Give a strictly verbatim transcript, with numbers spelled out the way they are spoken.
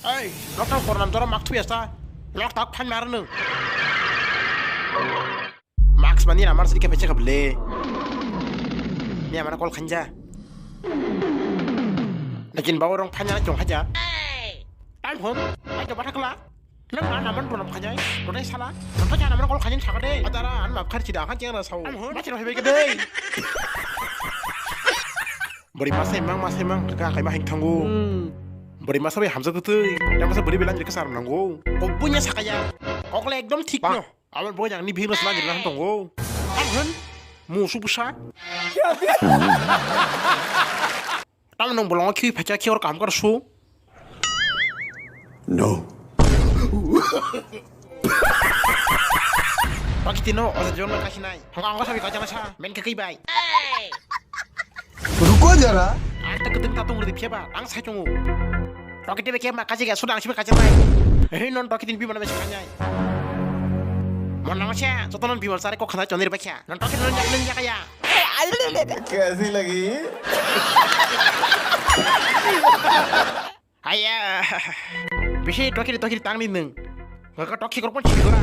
Ei, lockdown kornam jora mak thuya sa. Lok tak phan mar nung. Max mani amar sidi kepe chekap le. Ni amar call khanja. Lekin bawa rong phanya jong haja. Time hon, ai jaba thakla. Nang na naman bonam khanya. Donai sala. Nang ta jana man call khanya thakade. Adara an map khar chida khan chengna sao. Am hon, bachir hebe ke dei. Bori masai mang, masai mang, ka kai ma hing thangu. Bori masa bai hamsa tu tu. Yang masa bori belan jadi kesar nanggu. Kok punya sakaya. Kok le ekdom thik no. Aban boy yang ni bhim sala jadi nang tongo. Am hon, musu busa. Tamo nung bolongo khiui phaikha, khiui or kaham kar su. No. Pakiti no, oja jong na kasinai. Hong ang sabi kajana sa, men khe kai bai. Ruko jara. Ang ta ketung ta tong ridi pheba, ang sai tongo. Pakiti be kema kaji ga, suda ang sibe kajana bai. He non pakiti bi mana be kanyai. Mon nama se, joto non bi mal sare ko khana chonir bakya. Non pakiti non jak nen jakaya. कैसी लगी? Haya. Bisi tokiri tokiri tangni nung. Kaka toki korkon chigora.